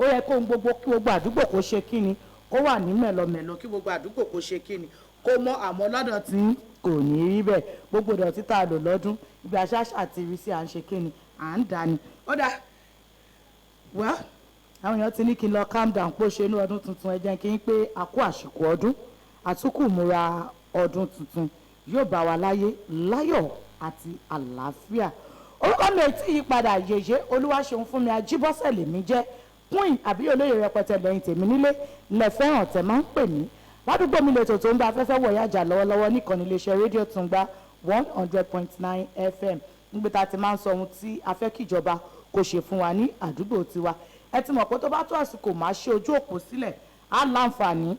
Ó yẹ kó gbogbo, kí gbogbo àdúgbò kó ṣe kíni, kó wà ní mẹ̀lọmẹ̀lọ, kí gbogbo àdúgbò kó ṣe kíni, kó mọ́. Àmọ́ lọ́dọ̀ tí kò ní rí bẹ́ẹ̀, gbogbo ìdọ̀tí tá a lò lọ́dún, ibi àṣàṣà àti ìrísí à ń ṣe kíni, à ń dání. Ó dáa, well, àwọn èèyàn ti ní kí n lọ calm down pé ó ṣe inú ọdún tuntun. Ẹ jẹ́ kí n pé a kú àsìkò ọdún, àtúkù múra ọdún tuntun, yóò bá wa láyé, láyọ̀ àti àlàáfíà. Orúkọ mi ò tí yí padà, Yèyé Olúwaṣeun fún mi Ajíbọ́sẹ̀ lèmi jẹ́, queen àbí olóyè rẹpẹtẹ lẹ́yìn tèmi nílé lẹ fẹ́ràn tẹ máa ń pè mí. Ládùúgbò Mi lètò tó ń bá afẹ́fẹ́ wọ̀ yájà lọ́wọ́lọ́wọ́ níkànnì iléeṣẹ́ rédíò Tùngbà 100.9 FM, níbi tá a ti máa ń sọ ohun tí a fẹ́ kíjọba kó ṣe fún wa ní àdúgbò tiwa. Ẹ ti mọ̀ pé tó bá tó àsìkò, máa ṣe ojú òpó sílẹ̀, á láǹfààní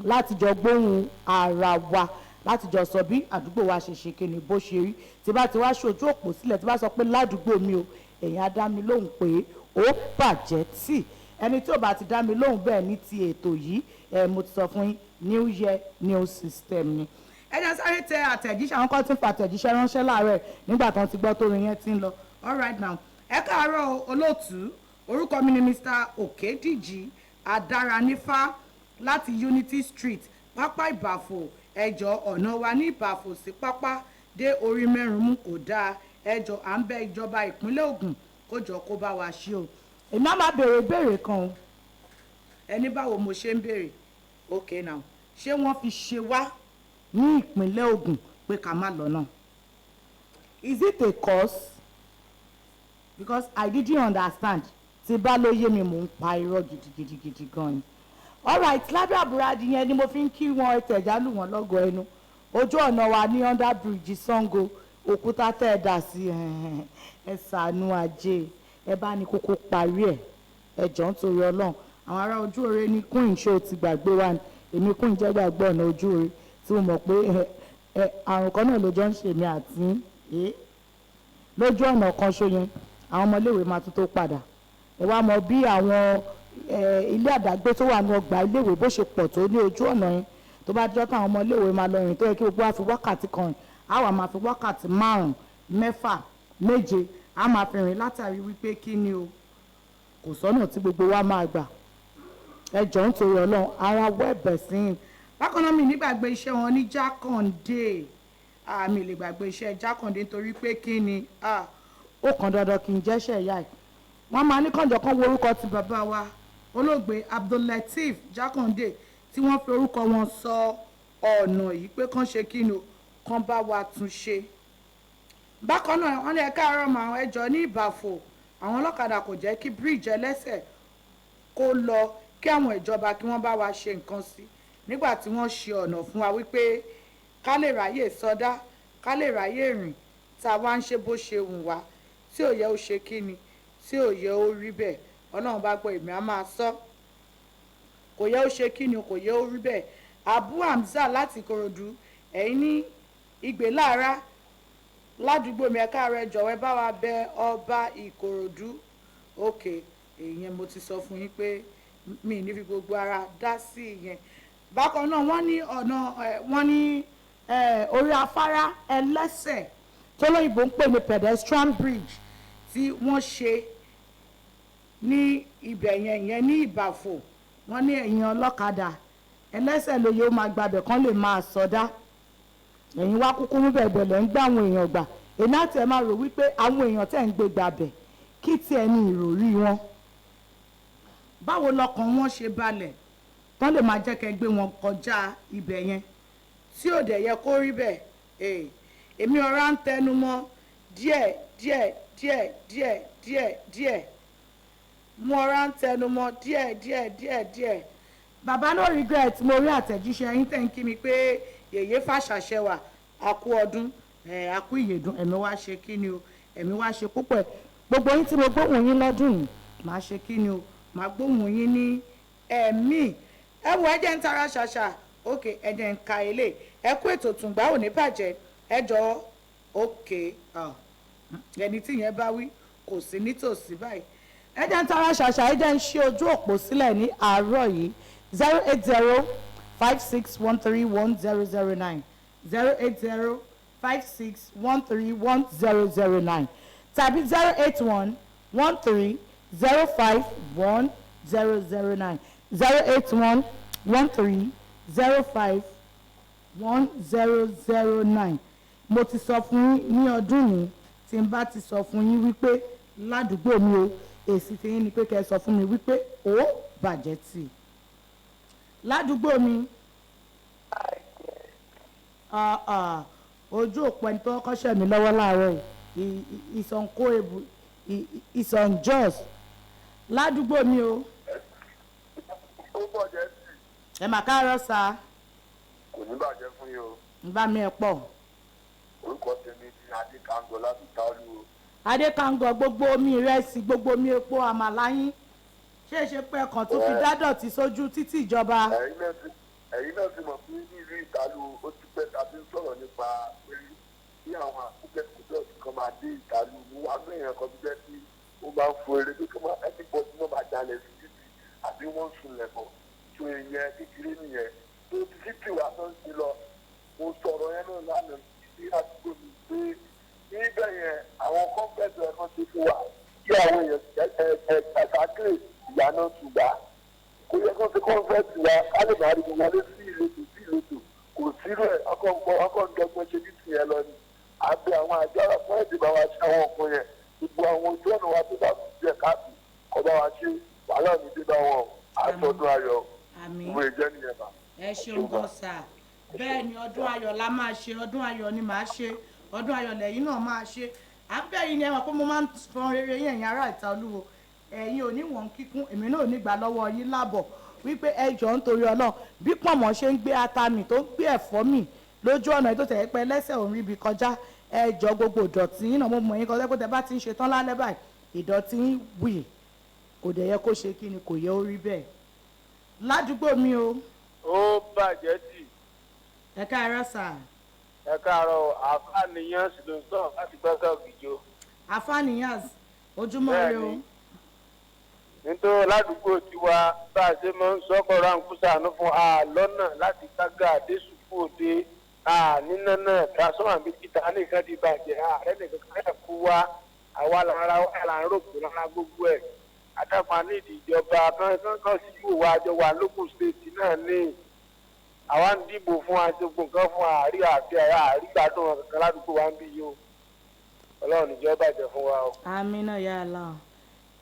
láti jọ gbóhùn ara wa, láti jọ sọ bí àdúgbò wa ṣe ṣe kíni, bó ṣe rí. Tí bá ti wá ṣe ojú òpó sílẹ̀, tí bá sọ pé ládùúgbò mi o, èèyàn á dá mi lóhùn pé ó bàjẹ́ tì. Ẹni tí ò bá ti dá mi lóhùn bẹ́ẹ̀ ní ti ètò yìí, ẹ mo ti sọ fún yín, new year, new system ni. Ẹ jẹ́ sáré tẹ àtẹ̀jíṣẹ́. Àwọn kan ti ń fa àtẹ̀jíṣẹ́ ránṣẹ́ láàárọ̀ nígbà tó ti gbọ́ tó rin yẹn ti ń lọ. All right now, ẹ káàárọ̀ olóòtú. Orúkọ mi ni Mr Okediji Adáranífá láti Unity Street, Pápá Ìbàfò. Ẹjọ́, ọ̀nà wa ní Ìbàfò sí Pápá dé orí mẹ́rin kò dáa. Ẹjọ́, à ń bẹ ìjọba ìpínlẹ̀ Ògùn kó jọ kó bá wa ṣe o. Èmi á máa béèrè ìbéèrè kan o. Ẹni báwo mo ṣe ń béèrè? Okay now, ṣé wọ́n fi ṣe wá ní ìpínlẹ̀ Ògùn pé ká má lọ́nà? Is it a curse? Because I didn't understand. Tí bá ló yé mi, mò ń pa irọ́ gidigidigidi gan ni. Alright, lábẹ́ àbúradì yẹn ni mo fi ń kí wọn, ẹtẹ̀já lù wọ́n lọ́gọ̀ọ́ ẹnu. Ojú ọ̀nà wa ní under bridge Sango, òkúta tẹ́ ẹ dà sí, ẹ ṣàánú ajé, ẹ bá ní kókó parí ẹ̀. Ẹ jọ̀ọ́, nítorí Ọlọ́run. Àwọn ará ojú oore ní queen, ṣó ti gbàgbé wa ni? Èmi queen jẹ́ gbàgbé ọ̀nà ojú oore tí mo mọ̀ pé ẹ àrùn kan náà ló jọ ń ṣèmi àti ẹ lójú ọ̀nà kan ṣó yẹn. Àwọn ọmọléèwé máa tún tó padà. Ẹ wá mọ bí àwọn ilé àdágbé tó wà ní ọgbà iléèwé bó ṣe pọ̀ tó ní ojú ọ̀nà yẹn. Tó bá jọ́ táwọn ọmọléèwé máa lọ rìn, tó yẹ kí gbogbo wa fi wákàtí kan rìn, á wà máa fi wákàtí 5, 6, 7, á máa fi rìn, látàrí wípé kí ni o, kò sọ́nà tí gbogbo wa máa gbà. Ẹ jọ̀ọ́, nítorí Ọlọ́run, ara wẹ́ẹ̀bẹ̀ sí i. Bákan náà, mi nígbàgbé iṣẹ́ wọn ní Jákàndé. Àmì lè gbàgbé iṣẹ́ Jákàndé nítorí pé kí ni, ó kàn dandan kí n jẹ́ṣẹ̀ ìyá ẹ̀. Wọ́n máa ní kànjọ́ kan wo orúkọ ti bàbá wa olóògbé Abdullateef Jákàndé tí wọ́n fi orúkọ wọn sọ ọ̀nà yìí, pé kán ṣe kí ni o, kán bá wa tún ṣe. Bákan náà, wọ́n ní ẹ káàárọ̀ mọ́ àwọn, ẹjọ́, ní Ìbàfò, àwọn ọlọ́kadà kò jẹ́ kí bíríìjì ẹlẹ́sẹ̀ kó lọ. Kí àwọn ìjọba kí wọ́n bá wa ṣe nǹkan sí nígbà tí wọ́n ṣe ọ̀nà fún wa wípé ká lè ráyè sọdá, ká lè ráyè rìn, tá a wá ń ṣe bó ṣe wù wá, tí ò yẹ ó ṣe kí ni, tí ò yẹ ó rí bẹ́ẹ̀. Ọlọ́run bá gbọ́, èmi á máa sọ, kò yẹ ó ṣe kí ni, kò yẹ ó rí bẹ́ẹ̀. Abu Hamza láti Ìkòròdú, ẹ̀yin ní Ìgbélára ládùúgbò mi. Ẹ̀ka rẹ̀, jọ̀wọ́, ẹ bá wa bẹ ọba Ìkòròdú. Ok, ìyẹn mo ti sọ fún yín pé mi ní fi gbogbo ara dá sí ìyẹn. Bákan náà, wọ́n ní ọ̀nà, wọ́n ní orí afárá ẹlẹ́sẹ̀ tó lóyìnbó ń pè ní pedestrian bridge tí wọ́n ṣe ní ibẹ̀ yẹn, yẹn ní Ìbàfò. Wọ́n ní ẹ̀yin ọlọ́kadà ẹlẹ́sẹ̀ lóye ó máa gbabẹ̀ kán lè máa sọdá, ẹ̀yin wá kúkú mú bẹ̀bẹ̀ lẹ́ ń gbá àwọn èèyàn gbà. Èmi àti ẹ̀ máa rò wípé àwọn èèyàn tẹ̀ ń gbé gbàbẹ̀, kí tiẹ̀ ní ìròrí wọn? Báwo lọkàn wọn ṣe balẹ̀ tán lè máa jẹ́ kẹ́ gbé wọn kọjá ibẹ̀ yẹn, tí ò dẹ̀ yẹ kó rí bẹ́ẹ̀? Èmi ọ̀rá ń tẹnu mọ́ díẹ̀ díẹ̀ díẹ̀ díẹ̀ díẹ̀ díẹ̀, mo ọ̀rá ń tẹnu mọ́ díẹ̀ díẹ̀ díẹ̀ díẹ̀. Bàbá, no regret. Mo rí àtẹ̀jíṣẹ́ yín tẹ̀ ń kí mi pé yèyé fàṣàṣẹwà, àkú ọdún, àkú ìyèdún, ẹ̀mí wá ṣe kí ni o, ẹ̀mí wá ṣe púpọ̀. Gbogbo yín tí mo gbóhùn yín lọ́dún yìí, màá ṣe kí ni o, màá gbóhùn yín ní ẹ̀mí. Ẹ wo, ẹ jẹ́ ń tara ṣàṣà. Ok, ẹ jẹ́ ń ka ilé. Ẹ kú ètò, Tùǹgbà ò ní bàjẹ́. Ẹ jọ, ok, ẹni tí yẹn bá wí kò sí nítòsí báyìí. Ẹ jẹ́ ń tara ṣàṣà, ẹ jẹ́ ń ṣí ojú òpó sílẹ̀ ní àárọ̀ yìí: 08056131009, 08056131009 tàbí 0811305 one 009, 08113051009. Mo ti sọ fún yín ní ọdún yìí, tí n bá ti sọ fún yín wípé ládùúgbò mi o, èsì tí yín ni pé kẹ́ ẹ sọ fún mi wípé ó bàjẹ́ tì ládùúgbò mi. Ah, ah, ojú òpó ẹni tó kọ́ṣẹ́ mi lọ́wọ́ láàárọ̀ yìí, ìsànkó ebu ìsànjọ́s ládùúgbò mi o. Ó bàjẹ́ sí. Ẹ mà káàárọ̀ sá. Kò ní bàjẹ́ fún yín o. Ń bá mi ẹ̀ pọ̀. Orúkọ tèmi ni Adékàngọ láti Táolú o. Adékàngọ, gbogbo omi ìrẹsì, gbogbo omi epo àmàlà yín, ṣé é ṣe pé ẹkàn tó fi dádọ̀tí sójú títì ìjọba? Ẹ̀yin náà ti mọ̀ pé ní ìlú Ìtàlú, ó ti pẹ́ ta fi ń sọ̀rọ̀ nípa pé bí àwọn akókẹ́kọ̀ọ́ kan máa dé Ìtàlú. Mo wá gbé èèyàn kan tó jẹ́ kí ó máa ń fo eré pé kí wọ́n ẹni bọ́ tí wọ́n máa jalè sí títì àbí wọ́n ń sunlẹ̀ bọ̀ tó ìyẹn kékeré nìyẹn tó ti títì wá tó ń ṣe lọ. Mo sọ̀rọ̀ yẹn náà lánàá sí àdúgbò mi pé níbẹ̀ yẹn, àwọn kọ́ńpẹ́tì ẹ̀kan ti fún wa kí àwọn èèyàn ẹ̀ẹ́dẹ́gbẹ̀sàkè ìyànà tùgbà kò yẹ kó fi kọ́ńfẹ́tì wa ká lè máa rí wọn wọlé sí ìletò sí ìletò. Kò sírò ẹ̀, ọkọ̀ ń dọ́gbọ́n ṣe ní tìyẹn lọ ni. Àbẹ àwọn àjọ fún ẹ̀dì bá wa ṣe àwọn nǹkan yẹn, gbogbo àwọn ojú ọ̀nà wa tó bá kù díẹ̀ káàtó kọ́ bá wa ṣe, wàhálà ò ní dé bá wọn. Àtọ́dún ayọ̀. Àmín. Ìwé ìjẹ́ nìyẹn bá. Ẹ ṣeun gan sà. Bẹ́ẹ̀ ni, ọdún ayọ̀ la máa ṣe, ọdún ayọ̀ ni màá ṣe, ọdún ayọ̀ lẹ́yìn náà máa ṣe. Àbẹ́ yìí ni ẹ mọ̀ pé mo máa ń fọn rere yín, ẹ̀yin ará ìta Olúwo. Ẹ̀yin ò ní wọ̀n kíkún, èmi náà ò ní gbà lọ́wọ́ yín lábọ̀ wípé ẹ jọ̀ọ́, nítorí Ọlọ́run, bí pọ̀nmọ́ ṣe ń gbé ata mi tó ń gbé ẹ̀fọ́ mi lójú ọ̀nà tó tẹ̀ pẹ́ lẹ́sẹ̀ òun ríbi kọjá, ẹ jọ̀ọ́, gbogbo ìdọ̀tí yín náà, mo mọ̀ yín kọjá pé tẹ bá ti ń ṣe tán lálẹ́ báyìí, ìdọ̀tí yín wì kò dẹ̀ yẹ kó ṣe kí ni, kò yẹ ó rí bẹ́ẹ̀ ládùúgbò mi o. Ó bàjẹ́ tì. Ẹ káàárọ̀ sà. Ẹ káàárọ̀. Àfààníyàn sì ló ń sọ̀rọ̀ láti gbọ́sọ̀ gìjọ. Àfàníyàn, ojúmọ́ ire o. Bẹ́ẹ̀ni. Nítorí ládùúgbò tiwa, bá a ṣe máa ń sọ́kọ̀ ránkú sànú fún a lọ́nà láti kága àdésùkú òde nínà náà, transformer méjì tá a nìkan ti bàjẹ́, ààrẹ nìkan káyà kú wa, àwa lára là ń rògbò lára gbogbo ẹ̀. Àtàkùn nídìí ìjọba kankan sí ìwò wa, àjọ wà lókun state náà ní àwa ń dìbò fún àti gbogbo nǹkan fún àárí àti àárí gbádùn kankan ládùúgbò wa ń bí yìí o. Ọlọ́run níjọ́ bàjẹ́ fún wa o. Amina ya Allah.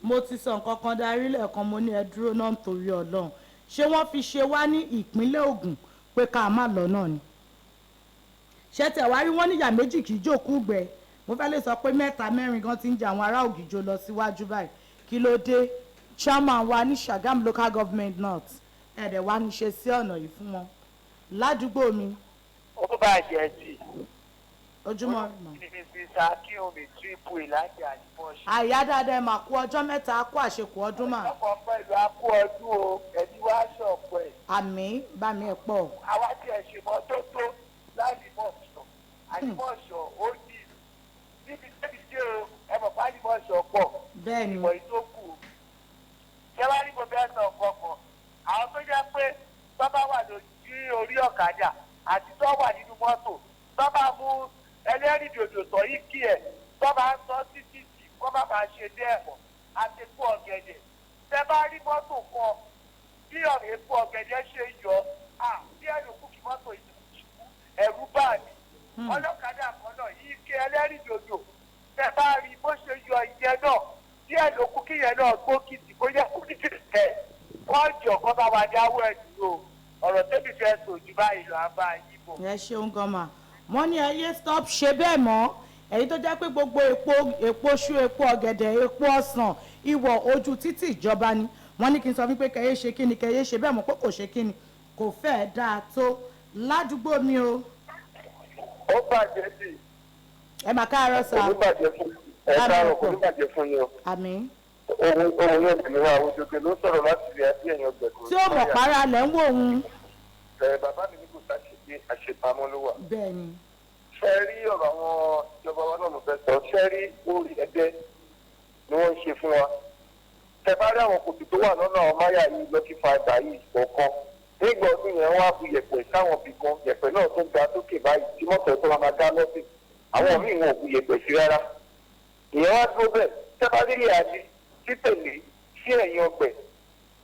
Mo ti sọ nǹkan kan darí lẹ́ẹ̀kan, mo ní ẹ dúró náà nítorí Ọlọ́run, ṣé wọ́n fi ṣe wá ní ìpínlẹ̀ Ògùn pé ká má lọ náà ni? Ṣé tẹ̀ wá rí wọ́n níyà méjì kì í jókòó gbẹ? Mo fẹ́ lè sọ pé mẹ́ta mẹ́rin gan ti ń jẹ àwọn ará Ògìjò lọ síwájú báyìí. Kí ló dé, chairman wa ní Sagamu Local Government North, ẹ̀ẹ́dẹ̀ wá ní ṣe sí ọ̀nà yìí fún wọn ládùúgbò mi? Ó bàjẹ́ tì. Ojúmọ́ rẹ̀ mọ́. Mrs Akínwùmí Triple láti Àlìmọ́ṣẹ́. Àyà dáadáa, ẹ máa kú ọjọ́ mẹ́ta, kú àṣekù ọdún mà. Ọkọ̀ pẹ̀lú akú ọdún o, ẹ̀mí wá ṣọ̀pọ̀ ẹ̀. Àmì bá mi ẹ̀ pọ̀. Àwa ti ẹ̀ ṣe mọ́tótó lálìmọ̀ṣọ̀. Àlìmọ̀ṣọ̀ ó di níbi tẹ́bi dé o, ẹ mọ̀ pé Àlìmọ̀ṣọ̀ pọ̀. Bẹ́ẹ̀ ni. Ìmọ̀ yìí tó kù. Ṣé wàá ní gbogbo ẹ̀sán ọ̀kọ̀ọ̀kan? Àwọn tó jẹ́ pé tó bá wà lójú orí ọ̀kadà àti tó wà nínú mọ́tò, tó bá mú ẹlẹ́rìndòdò sọ yìí kí ẹ̀ tó bá ń sọ sí títì kó má bàa ṣe bẹ́ẹ̀ mọ́ àti kú ọ̀gẹ̀dẹ̀. Tẹ bá rí mọ́tò kan bí ọ̀rẹ́ epo ọ̀gẹ̀dẹ̀ ṣe yọ à bí ẹ̀rù kú kí mọ́tò yìí kú, ẹ̀rù bà mí. Ọlọ́kadà kan náà yìí ké ẹlẹ́rìndòdò, tẹ bá rí bó ṣe yọ ìyẹn náà, bí ẹ̀rù kú kí ìyẹn náà gbókìtì bóyá kú ní tẹ̀ wọ́n jọ kọ́ bá wa dáwọ́ ẹ̀ dúró. Ọ̀rọ̀ tẹ́bí fẹ́ sòjú báyìí lọ, á bá yín bọ̀. Ẹ ṣeun gan ma. Wọ́n ní ẹ yé stop ṣe bẹ́ẹ̀ mọ́. Èyí tó jẹ́ pé gbogbo epo, epo ṣú, epo ọ̀gẹ̀dẹ̀, epo ọsàn, ìwọ̀ ojú títì ìjọba ni. Wọ́n ní kí n sọ wípé kẹyẹ ṣe kí ni, kẹyẹ ṣe bẹ́ẹ̀ mọ́, pé kò ṣe kí ni, kò fẹ́ẹ̀ dáa tó ládùúgbò mi o. Ó bàjẹ́ tì. Ẹ mà káàárọ̀ sà. Kò ní bàjẹ́ fún ẹ. Káàárọ̀, kò ní bàjẹ́ fún yín o. Àmín. Ohun yóò tẹ̀lé wa. Àwọn òjòkè ló sọ̀rọ̀ láti rí ẹbí ẹ̀yàn gbẹ̀kọ̀. Tí ó mọ̀ para lẹ̀ ń wò òun. Ẹ bàbá mi ní kò sáṣe àṣepamọ́ ló wà. Bẹ́ẹ̀ ni. Ṣe rí ọ̀rọ̀ àwọn ìjọba wa náà mo fẹ́ sọ. Ṣe rí orí ẹgbẹ́ ni wọ́n ń ṣe fún wa. Tẹ bá rí àwọn kòtò tó wà lọ́nà àwọn máyà yìí, lọ́kì fàgbà yìí kọ̀ọ̀kan nígbà ọdún yẹn, wọ́n á bu yẹ̀pẹ̀ sáwọn ibì kan, yẹ̀pẹ̀ náà tó ń ga sókè báyìí tí mọ́tò tó máa dá lọ́sìn. Àwọn míì wọn ò bu yẹ̀pẹ̀ sí rárá, ìyẹn wá dúró bẹ́ẹ̀. Tẹ bá rí àdí títẹ̀lé sí ẹ̀yìn ọgbẹ̀.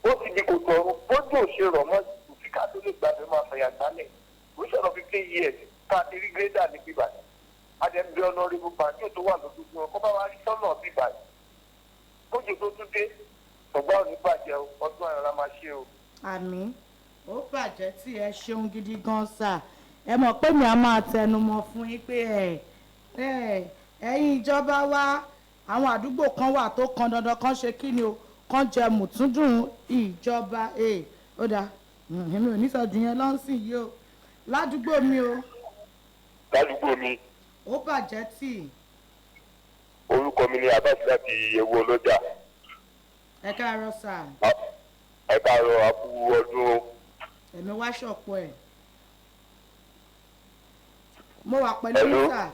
Ó ti di kòtò ọ̀run. Bójú ò ṣe rọ̀ mọ́, òfìkà tó lè gbàgbé máa fẹ̀yà gbálẹ̀. Ó sọ̀rọ̀ 15 years tá a ti rí grader ní bíbá yìí. Adẹ̀bí Honourable Banjo tó wà lójoojú kó bá wa rí sọ́nà bíbá yìí. Kójú tó tún dé, ọgbà ò ní bàjẹ́ o, ọdún ayọ̀ la máa ṣe o. Àmín. Ó bàjẹ́ tí. Ẹ ṣeun gidi gan sà. Ẹ mọ̀ pé mi á máa tẹnu mọ́ fún yín pé ẹ ẹ̀yin ìjọba wa, àwọn àdúgbò kan wà tó kan dandan kan ṣe kí ni o, kan jẹ mùtúndùn ìjọba. Ẹ ó dáa, èmi ò ní sọ jù yẹn lọ́sìn yìí o. Ládùúgbò mi o. Ládùúgbò mi. Ó bàjẹ́ tì. Orúkọ mi ni Abbas láti Ewu Ọlọ́jà. Ẹ káàárọ̀ sà. Ẹ káàárọ̀, àkú ọdún o. Ẹ̀mí wá ṣọ̀pọ̀ ẹ̀. Mo wà pẹ̀lú yín. Hello? Sà,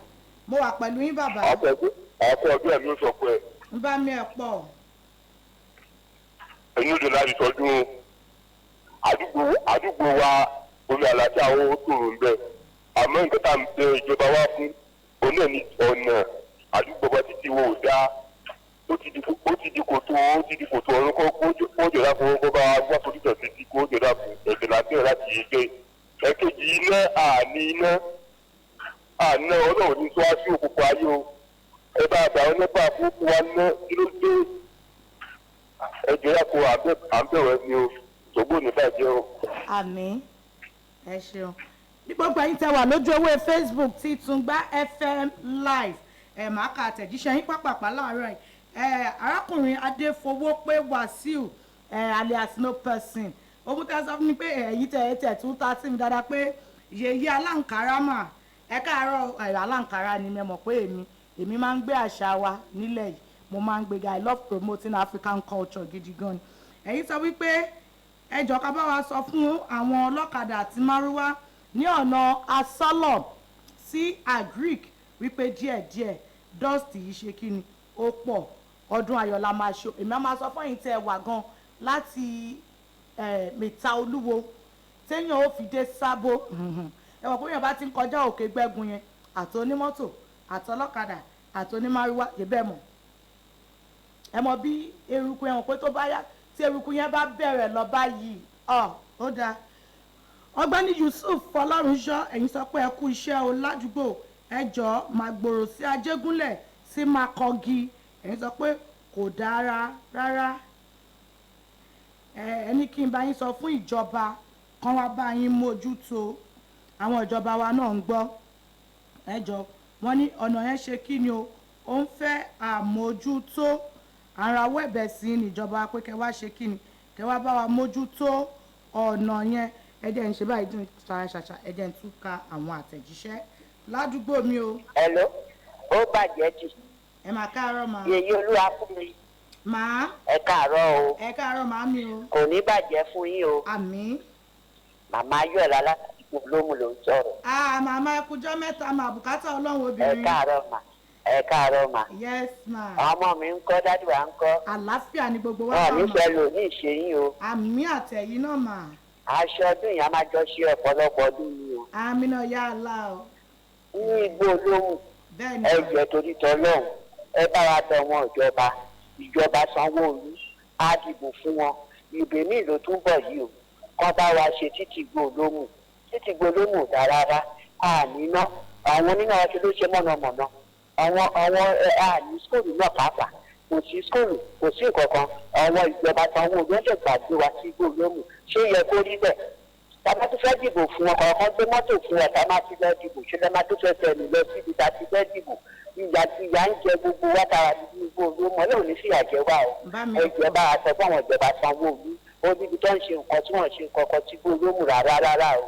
mo wà pẹ̀lú yín, bàbá. Àkú ọdún, ẹ̀mí ó sọ pé ń bá mi ẹ̀ pọ̀. Ẹ̀yin òde láti tọ́jú àdúgbò wa, omi àlàáfíà ó tòrò ń bẹ̀. Àmọ́ nǹkan tá à ń bẹ ìjọba wa fún òun náà ní ọ̀nà àdúgbò wa, títí wo ò dáa, ó ti di kòtò, ó ti di kòtò ọ̀run. Kó jọ̀dá fún kó bá wá solution sí ti kó jọ̀dá fún ẹ̀sẹ̀ lábẹ́ láti yé ẹ̀kejì. Iná, àní iná, àná Ọlọ́run ní sọ wá sí òkùnkùn ayé o. Ẹ bá àgbà ọ nípa àkókò wa ná, kí ló dé? Ẹ jọ̀dá kó à ń bẹ̀rẹ̀ ni o, tògbó ní bàjẹ́ o. Àmín, ẹ ṣeun. Ní gbogbo ẹ̀yin tẹ́ wà lójú ewé Facebook tí Tungba FM Live, ẹ máa ka àtẹ̀jíṣẹ́ yín pápápá láàárọ̀ yìí. Ẹ arákùnrin Adéfowópé Wàsíù ẹ alias No Person, ohun tẹ́ sọ fún mi pé ẹ̀yin tẹ́ ẹ tẹ̀ tún ta sí mi dáadáa pé yèyí aláǹkárá mà, ẹ káàárọ̀. Ẹ aláǹkárá ni mi mọ̀ pé èmi máa ń gbé àṣà wa nílẹ̀ yìí, mo máa ń gbéga. I love promoting African culture gidi gan ni. Ẹ̀yin sọ wípé ẹ jọ̀ọ́, ká bá wa sọ fún àwọn ọlọ́kadà àti márúwá ní ọ̀nà asọ́lọ̀ sí agric wípé díẹ̀díẹ̀, dust yìí ṣe kí ni, ó pọ̀. Ọdún ayọ̀ la máa ṣe. Èmi á máa sọ fún ẹ̀yin tẹ́ ẹ wà gan láti Mẹ́ta Olúwo téèyàn ó fi dé Sábó. Ẹ wọ̀ pé èèyàn bá ti ń kọjá Òkè Gbẹ́gun yẹn, àti onímọ́tò, àti ọlọ́kadà, àti onímárúwá, ìbẹ́ mọ̀, ẹ mọ̀ bí eruku yẹn, mọ̀ pé tó bá yá, tí eruku yẹn bá bẹ̀rẹ̀ lọ báyìí, ọ ó dáa. Ọ̀gbẹ́ni Yusuf Fọlọ́runṣọ́, ẹ̀yin sọ pé ẹ kú iṣẹ́ o. Ládùúgbò, ẹ jọ̀ọ́, máa gbòòrò sí Ajégúnlẹ̀ sí Makogi. Ẹ̀yin sọ pé kò dára rárá. Ẹ ní kí n bá yín sọ fún ìjọba kan wá bá yín mójútó. Àwọn ìjọba wa náà ń gbọ́. Ẹ jọ̀ọ́, wọ́n ní ọ̀nà yẹn ṣe kí ni o, ó ń fẹ́ àmójútó. Àràwọ̀ ẹ̀bẹ̀ sí níjọba pé kẹ́ wá ṣe kí ni, kẹ́ wá bá wa mójútó ọ̀nà yẹn. Ẹ jẹ́ ń ṣe báyìí dùn ṣàṣàṣà, ẹ jẹ́ ń tún ka àwọn àtẹ̀jíṣẹ́. Ládùúgbò mi o. Hello, ó bàjẹ́ jù. Ẹ máa káàárọ̀ mà. Yèyé olúwa fún mi. Màá. Ẹ káàárọ̀ o. Ẹ káàárọ̀ màá mi o. Kò ní bàjẹ́ fún yín o. Àmín. Màmá Yọ̀lá láti Olómù ló ń sọ̀rọ̀. Ah, màmá, ẹ kújọ́ mẹ́ta mà, bùkátà Ọlọ́run Ẹ obìnrin. káàárọ̀ mà, ẹ káàárọ̀ mà. Yes ma. Àwọn ọmọ mi ń kọ́, daddy wa ń kọ́? Àlàáfíà ni gbogbo wa. Wọn ò ní mà. fẹ́ lò ní ìṣeyín o. Àmín, àtẹ̀yìn náà mà. Aṣọ ọdún yìí a máa jọ ṣe ọ̀pọ̀lọpọ̀ ọdún ni o. Àmín náà yá àlá o. Ní igbó Olóhùn, Bẹ́ẹ̀ ni. ẹ jẹ́ torí tọlọ́hún, ẹ bá wa bẹ̀ wọn, ìjọba Sanwó-Olú á dìbò fún wọn, ìbè míì ló tún bọ̀ yìí o, kán bá wa ṣe títì igbó Olómù. Títì igbó Olómù ò dáa rárá. Àní ná àwọn oníná wa ṣe ló ṣe mọ̀nàmọ̀nà. Àwọn ẹ àní school náà pàápàá, kò sí school, kò sí nǹkan kan. Àwọn ìjọba Sanwó-Olú ẹ̀jẹ̀ gbàgbé wa sí igbó Olómù. Ṣé yẹ kó rí bẹ́ẹ̀? Tàbá tó fẹ́ dìbò fún wọn kọ̀ọ̀kan, gbé mọ́tò fún wọn, tá a máa fi lọ dìbò, ṣe lọ́ máa tó fẹ́ fẹ́ mi lọ síbi tá a ti fẹ́ dìbò? Ìyà tí ìyà ń jẹ gbogbo wa tara nínú igbó Olómù, Ọlọ́run ní fìyà jẹ wá o. Bá mi. Ẹ jẹ́ bá a sọ fún àwọn ìjọba Sanwó-Olú, ó níbi tó ń ṣe nǹkan tí wọ́n ṣe nǹkan kan tí igbó Olómù rárá rárá o.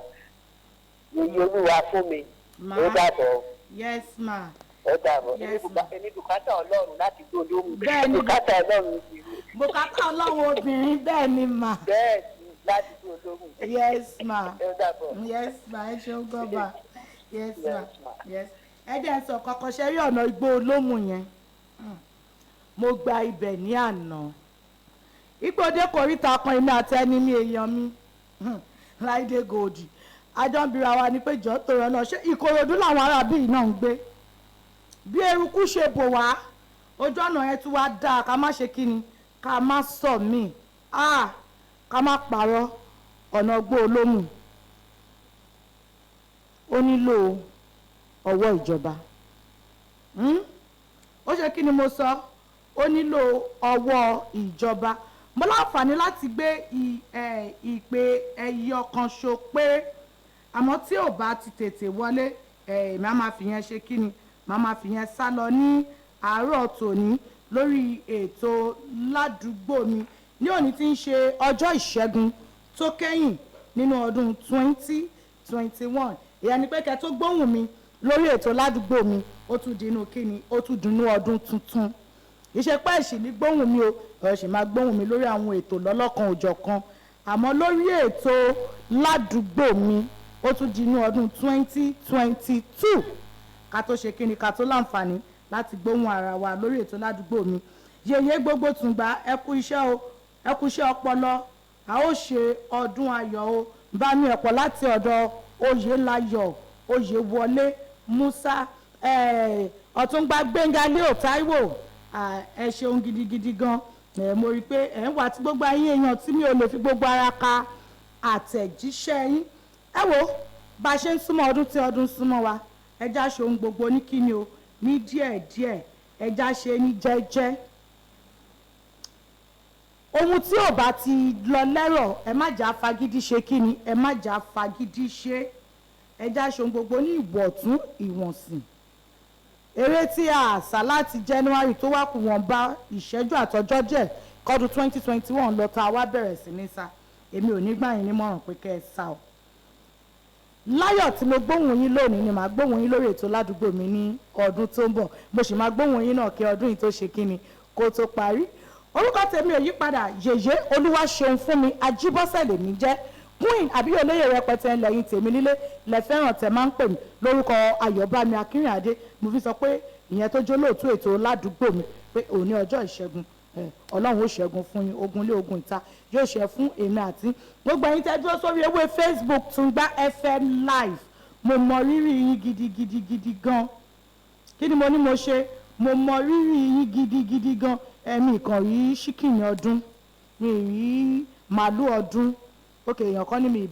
Yèyé olúwa fún mi. Ma. Ó dàbọ̀ o. Yes ma. Ó dàbọ̀. Yes, ma. Èmi bùkátà Ọlọ́run láti igbó Olómù. Bẹ́ẹ̀ ni. Bùkátà Ọlọ́run ti rí. Bùkátà Ọlọ́run obìnrin, bẹ́ẹ̀ ni mà. Bẹ́ẹ̀ ni, láti igbó Olómù. Yes ma. Ó dàbọ̀. Yes ma, ẹ ṣeun gan ma. Yes ma. Yes, ma. Yes, ẹ jẹ́ n sọ kọ́kọ́ ṣe rí ọ̀nà igbó Olómù yẹn. Mo gba ibẹ̀ ní àná, ìpòdé kòríta kan, èmi àti ẹni mi, èèyàn mi Láìdé Gòdì, àjọ ń bira wa ni pé jọ́ tó rọ lọ, ṣé Ìkòròdú làwọn arábí náà ń gbé? Bí eruku ṣe bò wá, ojú ọ̀nà yẹn tún wá dáa, ká má ṣe kíni, ká má sọ míì. Ah. Ká má parọ́, ọ̀nà Gbó Olómù ó nílò ọwọ́ ìjọba. Ó ṣe kí ni mo sọ? Ó nílò ọwọ́ ìjọba. Mo láǹfààní láti gbé ìpè ẹyọ kan ṣo péré, àmọ́ tí ò bá ti tètè wọlé, èmi á máa fi yẹn ṣe kí ni, màá máa fi yẹn sá lọ ní àárọ̀ tòní lórí ètò Ládùúgbò Mi ní òní tí ń ṣe ọjọ́ Ìṣẹ́gun tó kẹ́yìn nínú ọdún 2021. Ìyẹn ni pé kẹ́ tó gbóhùn mi lórí ètò Ládùúgbò Mi, ó tún di inú kíni, ó tún dunú ọdún tuntun. Ìṣepẹ́ ìṣì ní gbóhùn mi o, ẹ̀ sì máa gbóhùn mi lórí àwọn ètò lọ́lọ́kan òjọ̀kan, àmọ́ lórí ètò Ládùúgbò Mi, ó tún di inú ọdún 2022 ká tó ṣe kíni, ká tó láǹfààní láti gbóhùn ara wa lórí ètò Ládùúgbò Mi. Yèyé gbogbo Tùngbà, ẹ kú iṣẹ́ o, ẹ kú iṣẹ́ ọpọlọ, a ó ṣe ọdún ayọ̀ o. Bá mi ẹ̀pọ̀ láti ọ̀dọ̀ Oyèláyọ̀ Oyèwọlé Musa, Ọ̀túnba Gbẹ́ngà Leo Táíwò, ẹ ṣeun gidigidi gan. Mo rí i pé ẹ̀ ń wà tí gbogbo ayé èèyàn tí mi ò lè fi gbogbo ara ka àtẹ̀jíṣẹ́ yín. Ẹ wo bá a ṣe ń súnmọ́ ọdún tí ọdún súnmọ́ wa, ẹ já ṣe ohun gbogbo ní kíni o, ní díẹ̀díẹ̀, ẹ já ṣe ní jẹ́jẹ́. Ohun tí ò bá ti lọ lẹ́rọ̀, ẹ má jà fagídí ṣe kíni, ẹ má jà fagídí ṣe. Ẹ já ṣe ohun gbogbo ní ìwọ̀ntún ìwọ̀nsìn. Eré tí a sá láti January tó wá kù wọ́n bá ìṣẹ́jú àtọjọ́ díẹ̀ kọ́dún 2021 lọ tá a wá bẹ̀rẹ̀ sí ní sá, èmi ò ní gbà yín nímọ̀ràn pé kẹ́ ẹ sá o. Láyọ̀ tí mo gbóhùn yín lónìí ni màá gbóhùn yín lórí ètò Ládùúgbò Mi ní ọdún tó ń bọ̀. Mo sì máa gbóhùn yín náà kí ọdún yìí tó ṣe kíni, kó tó parí. Orúkọ tèmi ò yí padà, Yèyé Olúwaṣeun fún mi Ajíbọ́sẹ̀ lèmi jẹ́, Queen àbí olóyè rẹpẹtẹ lẹ́yìn tèmi nílé lẹ fẹ́ràn tẹ máa ń pè mí lórúkọ Ayọ̀bámi Akínrìnàdé. Mo fi sọ pé ìyẹn tó jó lóòtú ètò Ládùúgbò Mi pé òní ọjọ́ Ìṣẹ́gun, Ọlọ́run ó ṣẹ́gun fún yín, ogun lé ogun ìta yóò ṣe fún èmi àti gbogbo ẹ̀yin tẹ́ dúró sórí ewé Facebook Tungba FM Live. Mo mọ rírì yín gidigidi gidi gan. Kí ni mo ní mo ṣe? Mo mọ rírì yín gidigidi gan. Ẹ̀mí kan rí ṣíkìnì ọdún, mi rí màálù ọdún. Ókè, èèyàn kan ní mi.